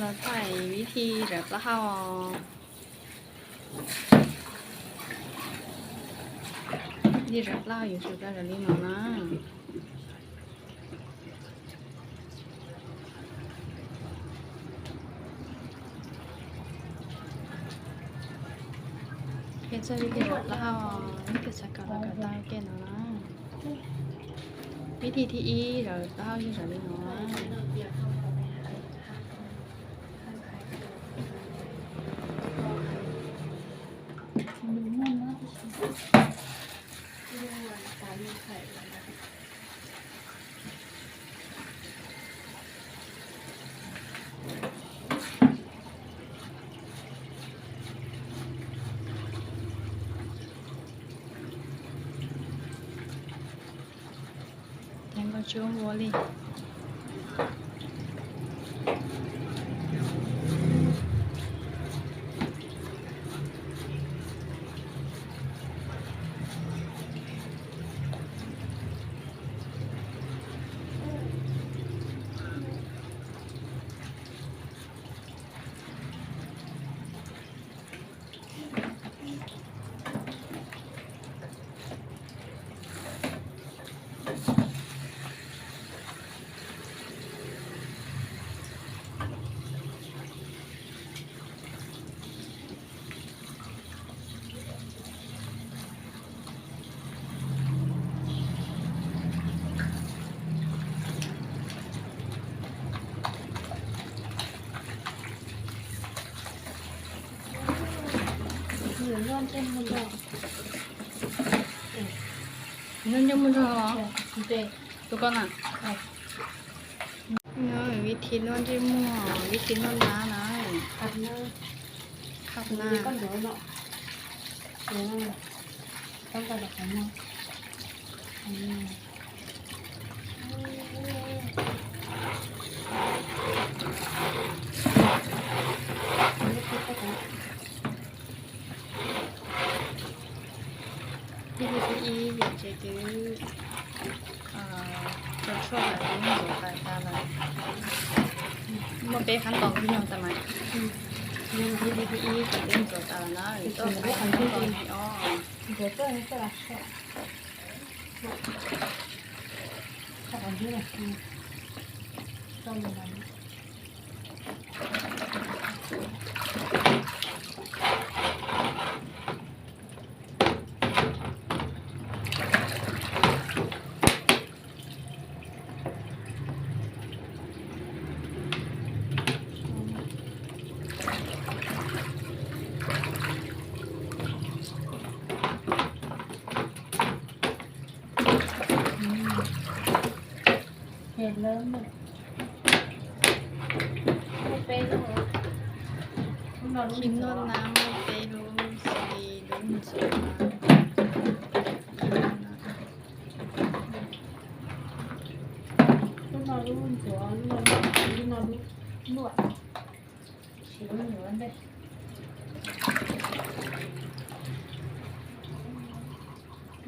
Thaij vib thib zawv plaub hau. Vib thib zawv plaub hau yuav tsum tau zawv li no na. Qhia txog vib thib zawv plaub hau, nej tus xav kawm los kawm tau kiag no na. Vib thib thib ib zawv plaub hau yog zawv li no. Ces nkauj tsis ua npua li. Noj ntsej muag nrog los? Tus koj na? Vib thib noj ntsej muag, vib thib noj nab na. Khab na. Vib thib ib yog ces twb tso tshuaj lawm, lub ntxuav tas tas lawm. Muaj peb qhab tos nyuag tas mas. Vib thib ib ces twb ntxuav tas lawm na, tuaj qhab tos thib ob. Thib noj nab muaj peb lub xws li lub ntxuav. Lub no lub ntxuav, lub no lub luaj, tsis lub ntxuav ntej.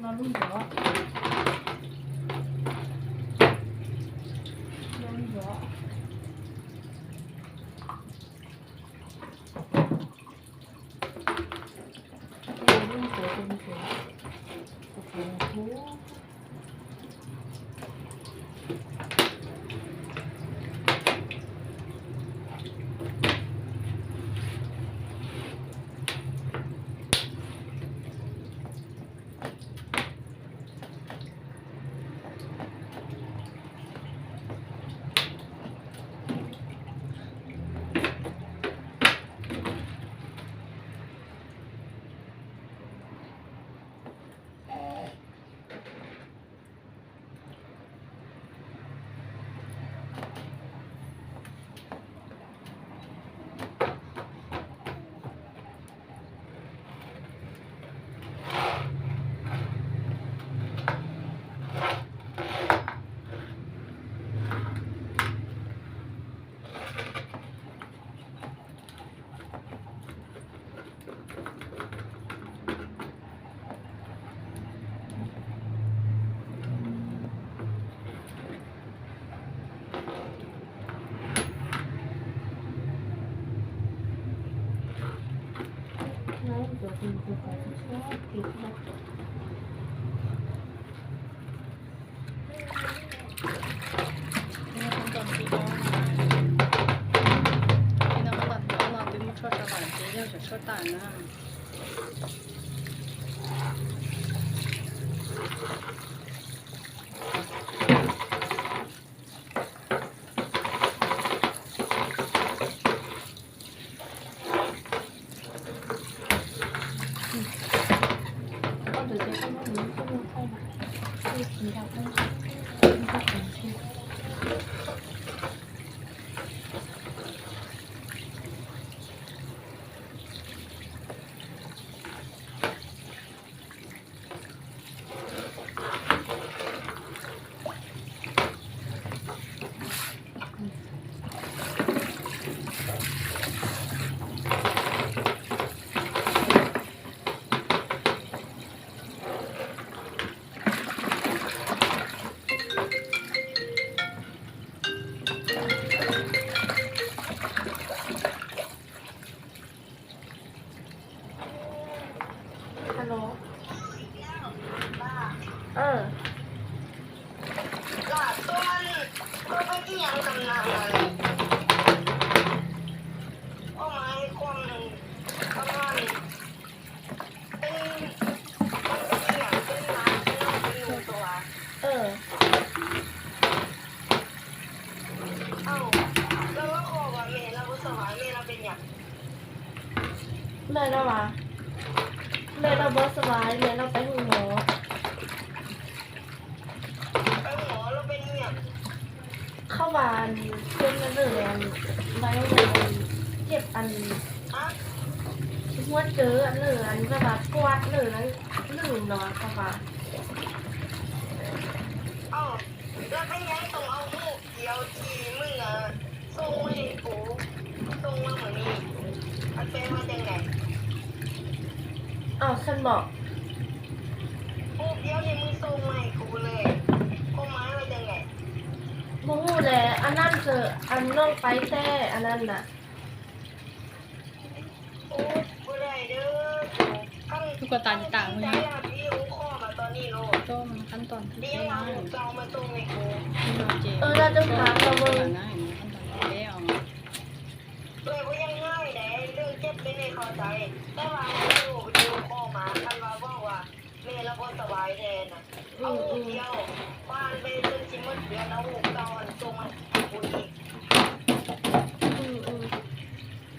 No lub ntxuav, no lub ntxuav. Tshuaj tas na. Hello. Mej laj, mej laj pab sawv vas, mej laj peb hu mov. Qhov vas, cov lwm, tiaj, huab cawv lwm, vas puab lwm, lwm no qhov vas. Au, xeeb mom. Mus hu le, a nab txawm a noj paib tej a nab na. Ua tas tas, qhab toom thib peb na. Ua tas tas, qhab toom thib peb os.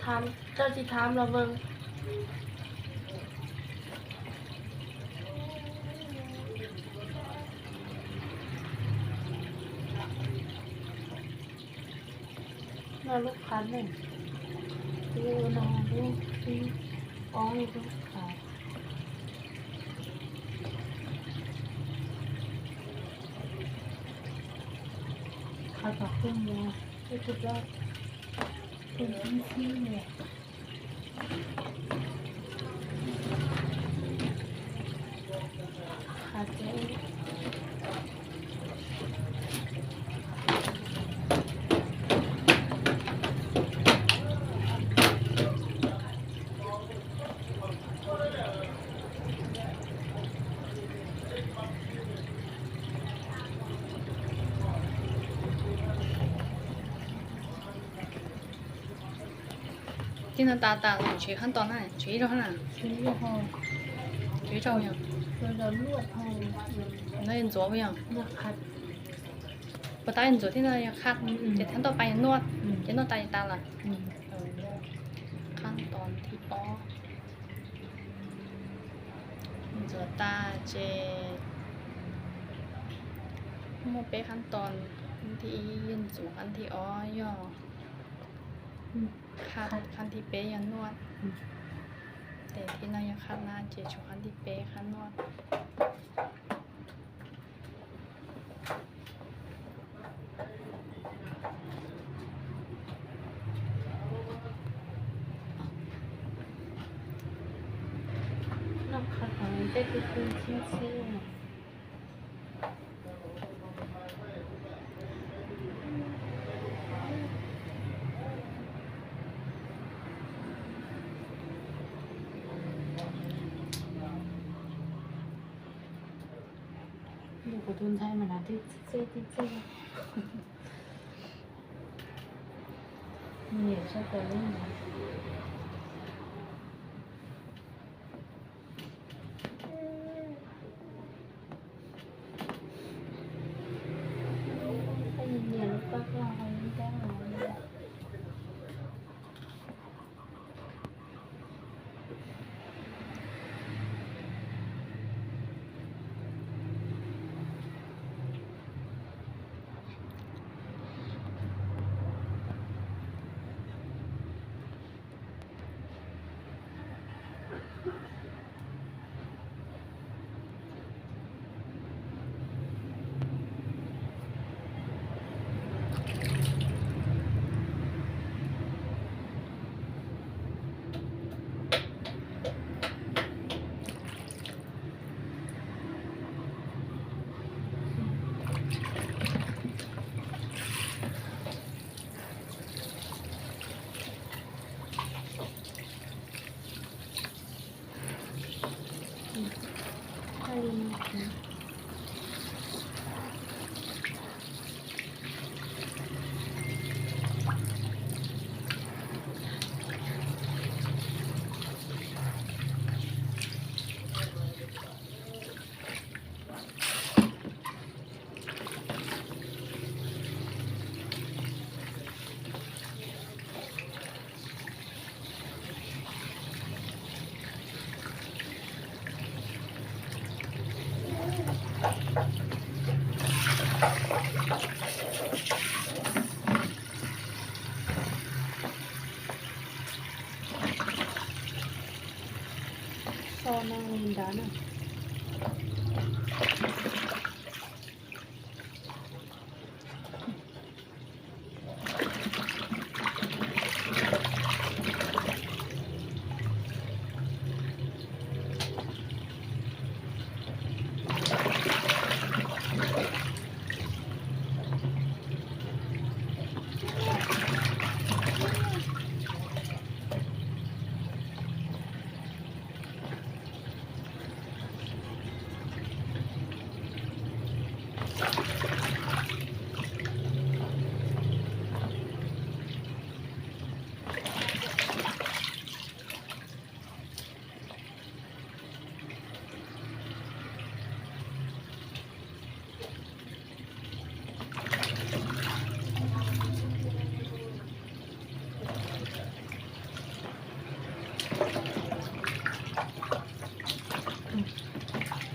Tham, koj tsis tham los mas. Noj lub qhab ne, lub no lub ib, ob lub qhab. Qhab tom kuj muag, kuj tsis tau, kuj tib xib ne. Tib no tas tas, tshuav qhab toom na, tshuav ib zaug na. Tshuav ib zaug yog, no yog ntxuav yog. Puas tas ntxuav tib no yog qhab, ces qhab toom peb yog nuaj, ces nuaj tas yog tas lawm. Qhab toom thib ob. Ntxuav tas ces muaj peb qhab toom, thib ib yog ntxuav, qhab thib ob yog qhab, qhab thib peb yog nuaj. Ces thib no yog qhab na ces tshuav qhab thib peb qhab nuaj. Noj qhab toom tej kuj tib xib xib. Kuv tus ntxhais mas hnav tib txej tib txej. Nyiam tshaj plaws li. Nyiam lub paj koj hau lub ntab no. Xo no li nrad na.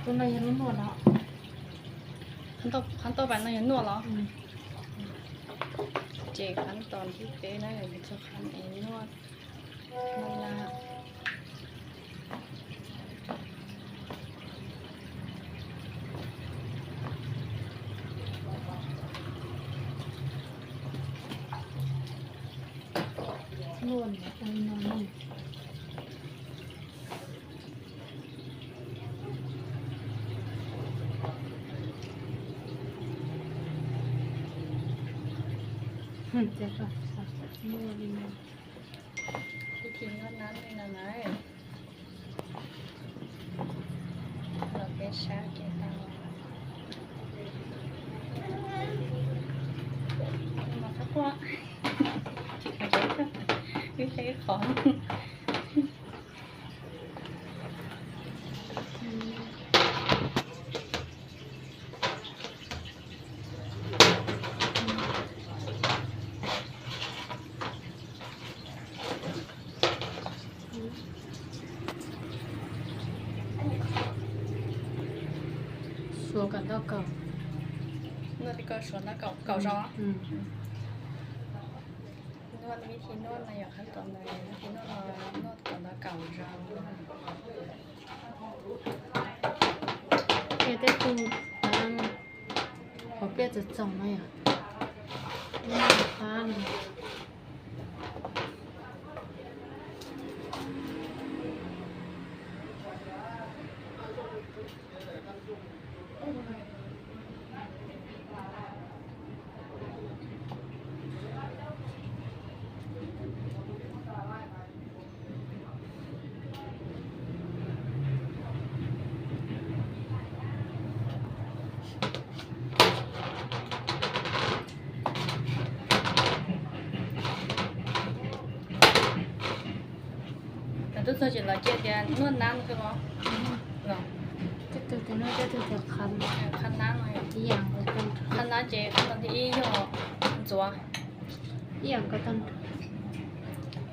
Lub no yog lub nuaj los? Qhab tauj pas no yog nuaj los? Ces qhab tauj thib peb na yog txog qhab es nuaj. Ib thim nuaj nab li no na. Los peb sab ces tau. Mas qab quaj. Ib qhov. Suav kom ntau kaum. Nuaj li ko suav ntau kaum, kaum zaus. Nuaj vib thi nuaj no yog qhab tauj ntawd, vib thi nuaj no nuaj kom ntau kaum zaus. Ces tej tug hauv pliaj txom txom no yog qab no. Twb txog tsis los cia tias nuaj nab no xwb los? Qhab nab no, qhab nab ces qhab thib ib yog ntxuav.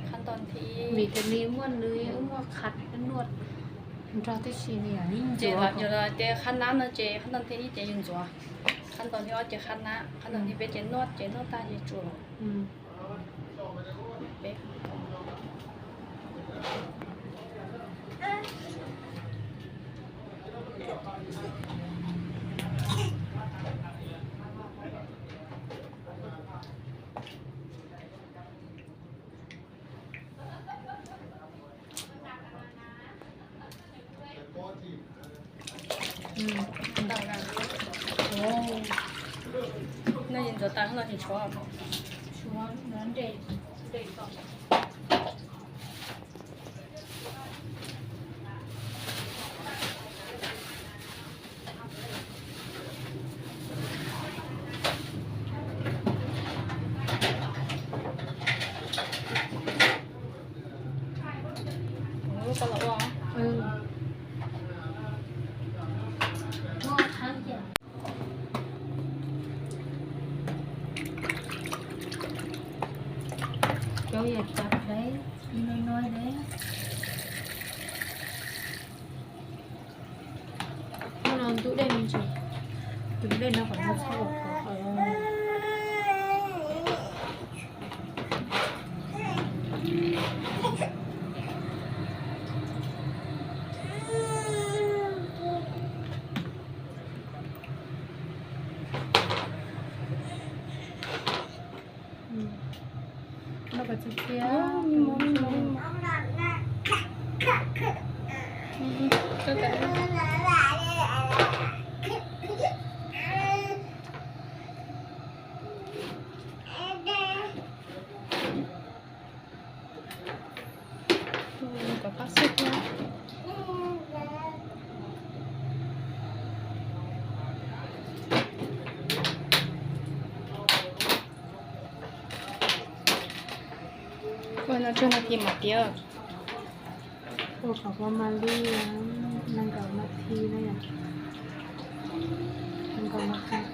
Qhab thib ib, vim tias nws muaj, nws muaj qhab nuaj nrog tib si. Ces los ces qhab nab no ces qhab thib ib ces yus ntxuav, qhab thib ob ces qhab nab, qhab thib peb ces nuaj, ces nuaj tag ces tsuav. Cov yog cov hleb ib no no hleb. Hnub no ntub dej me ntsis, tus dej no kom no txhob ua qhov. Ua no tsawg nas this mas tiav? Ua kom pab mas li nees nkaum nas this na yom. Nees nkaum nas this.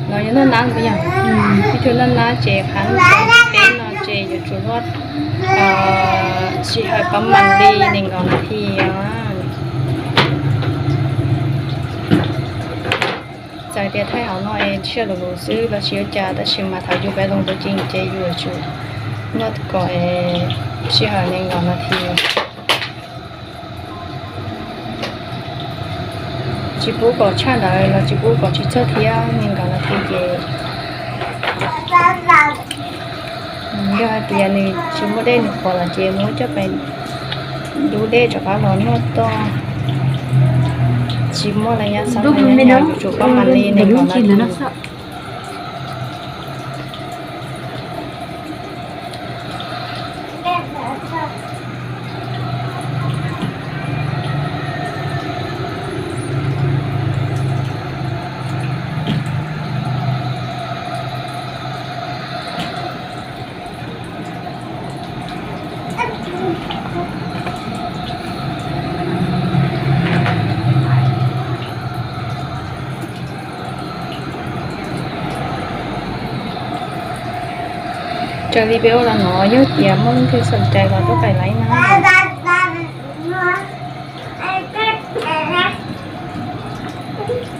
Los yog noj nab no yog, ib tug noj nab ces qhab peb no ces yuav tsum noj sij hawm pab mas li nees nkaum nas this os. Txawm tias thaij hauv no es sij hawm luv luv xwb los tsis ua cas, tab sis mas thaum yus peb loo tus cees ces yus yuav tsum noj kom sij hawm nees nkaum nas this. Tsis pub kom tshaj ntawd los tsis pub kom tsis txog thiab, nees nkaum nas this ces yog hais tias nws tsis muaj dej nws qhuav lawm ces muab coj pem dub dej rov qab los noj toj. Tsis muaj lawm nyab xab, yuav tsum pab mas li nees nkaum nas this. Raws li peb ua los no yog tias muaj leej twg xom cai los tuaj pais laib na.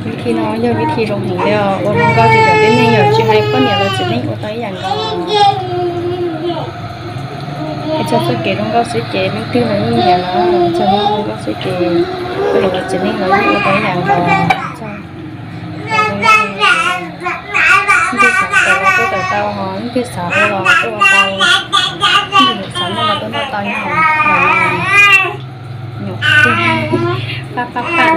Vib thib no yog vib thib zoo heev li os, ua zoo nkauj rau cov tib neeg yom, tsis hais poj niam los txiv neej ua tau ib yam nkaus. Es txog txoj kev zoo nkauj xwb ces leej twg los yeej nyiam na, txog zoo nkauj xwb ces poj niam los txiv neej los yeej ua tau ib yam nkaus. Leej twg xav tau los tuaj tau tau, leej twg xav ua los tuaj ua tau, leej twg xav noj los tuaj noj tau nyob hauv no. Nyuam qhuav paj paj paj.